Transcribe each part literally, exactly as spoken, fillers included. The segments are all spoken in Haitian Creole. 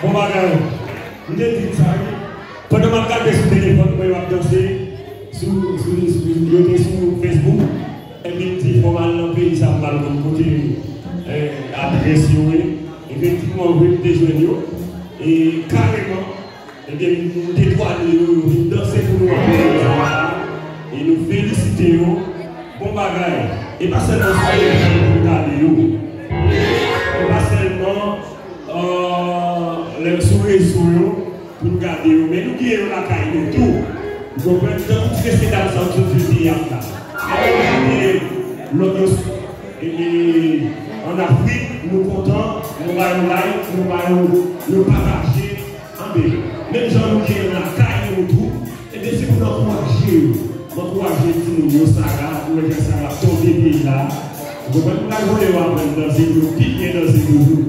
Bon bagay. M te di sa wi. Pandan m ap gade sou telefòn mwen, yo ap danse sou, sou, sou, yo te sou Facebook. Epi m di, fò m al nan peyi sa, m al konn kote, eh, adrès yo ye. Efektivman, vre, m te jwenn yo. E kareman, ebyen, m detwane yo, yo vin danse pou nou anpil. E nou felisite yo. Bon bagay. E pa sèlman sou telefòn pou n gade yo. E pa sèlman, eh, lè sou rezo yo pou n gade yo. Men nou gen yo lakay nou tou. Ou konprann? Tankou ti mesye dam sa yo sot fè deyap la. Alò gade lòt yo e, e, ann Afrik, nou kontan, nou ba yo like, nou ba yo, nou pataje. Anben, menm jan nou gen lakay nou tou, ebyen, se pou n ankouraje yo. M ankouraje timoun yo, Sara, nou wè jan Sara ap tonbe peyi la. Ou konprann? Nou pral voye yo aprann danse pou yo pi byen danse toujou.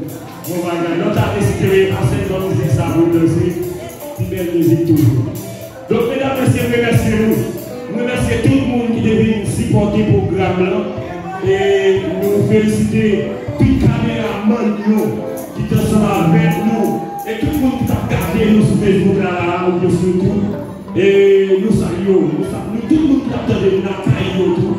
Bon bagay, lòt ane, si Dye vle, pa sèlman mizè sa pou nou danse, ti bèl mizik toujou. Donk, medam, mesye, m remèsye nou. M remèsye tout moun ki te vin sipòte pwogram lan. E nou felisite tout kameramann yo ki te ansanm avèk nou. E tout moun ki t ap gade nou sou Facebook la, la, oubyen sou YouTube. E nou salye w. Nou sa-, nou tout moun ki t ap tande nou lakay yo tou.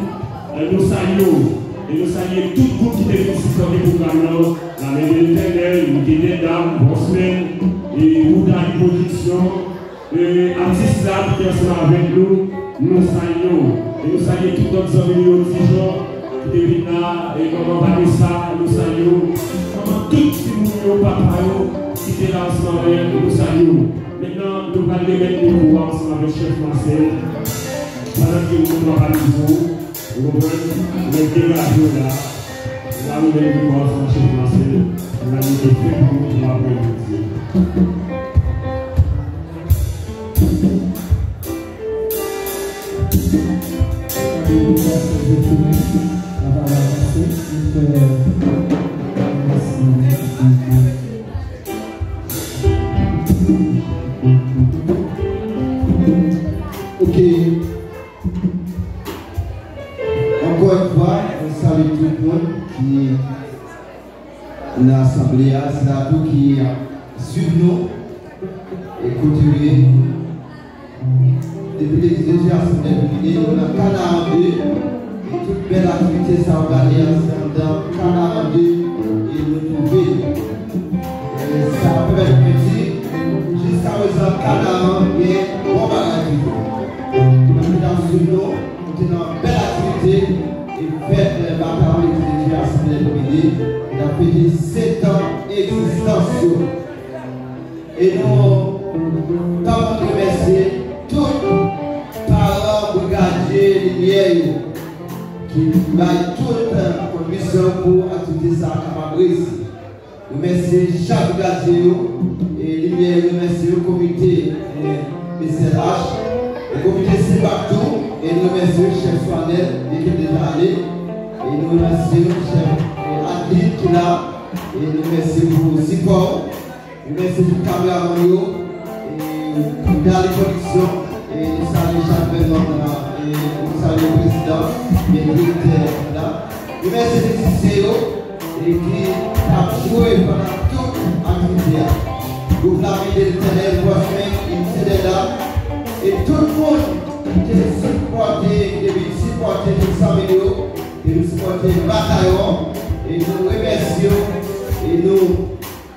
E nou salye w. E nou salye tout moun ki te vin sipòte pwogram lan. Lame de Letènèl, Mike Dendam, Bòsmèn, e Wouday Pwodiksyon. E atis la ki te ansanm avèk nou, nou salye w. E nou salye tout lòt zanmi nou yo, Ti Jò, ki te vin la, e manman Vanessa, nou salye w. Manman tout timoun yo, papa yo, ki te la ansanm avèk nou, nou salye w. Mentnan, nou pral remèt mikwo a ansanm avèk chèf Marcel. Pandan ke nou ap amize w, ou konprann, lè degaje w la, nou pral remèt mikwo a ansanm avèk chèf Marcel. Nou pral mete fen pou nou pou aprèmidi. Ok. Ankò yon fwa, mwen salye tout moun ki nan asanble a, sila tou ki ap swiv nou, e kote yo ye. Depi legliz de Dye Asanble Biblik, nou nan Kanaran de, e tout bèl aktivite sa yo gade a, se anndan Kanaran de, e nou twouve nou. E sa pèmèt mwen di, jiskaprezan, Kanaran gen bon bagay ki fèt. Mwen te ap swiv nou, nou te nan bèl aktivite, e fèt, e, Batayon Legliz de Dye Asanble Biblik, ki t ap fete sèt an egzistans yo. E nou pa konn remèsye tout paran brigadye limyè yo, ki bay tout, e, kontribisyon pou aktivite sa a kapab reyisi. Remèsye chak brigadye yo, e limyè yo, remèsye yo, komite, e, B C L H, e komite Sepak tou, e nou remèsye chèf Swanel, li ki deja ale, e nou remèsye chèf, e, Adlin ki la, e nou remèsye pou sipò. Remèsye tout kameramann yo, e, Dali Pwodiksyon, e, nou salye chak menm manm nan, e, nou salye prezidan, e, direktè la. Remèsye mizisyen yo, e, ki t ap jwe pandan tout aktivite a. Gwoup Lame de Letènèl, Bòsmèn, Mike Dendam, e tout moun ki te sipòte, ki te vin sipòte tout zanmi yo, ki te vin sipòte Batayon, e nou remèsye yo, e nou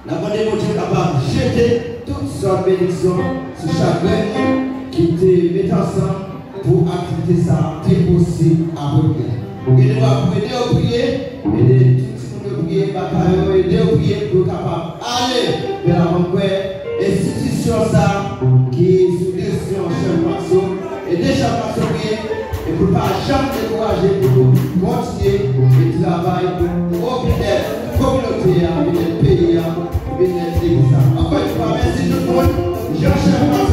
N ap mande Bondye kapab jete tout sòt benediksyon sou chak grenn moun ki te mete ansanm pou aktivite sa a te posib avèk nou. Ede yo, ede yo priye, ede tout timoun yo priye, Batayon, ede yo priye pou yo kapab ale vè lavankwè enstitisyon sa a ki sou direksyon chèf Maxo. Ede chak Maxo priye, e pou l pa janm dekouraje, pou nou kontinye e travay pou byenèt kominote a, byenèt peyi a, byenèt legliz la. Ankò yon fwa, mèsi tout moun. Jan chèf Maxo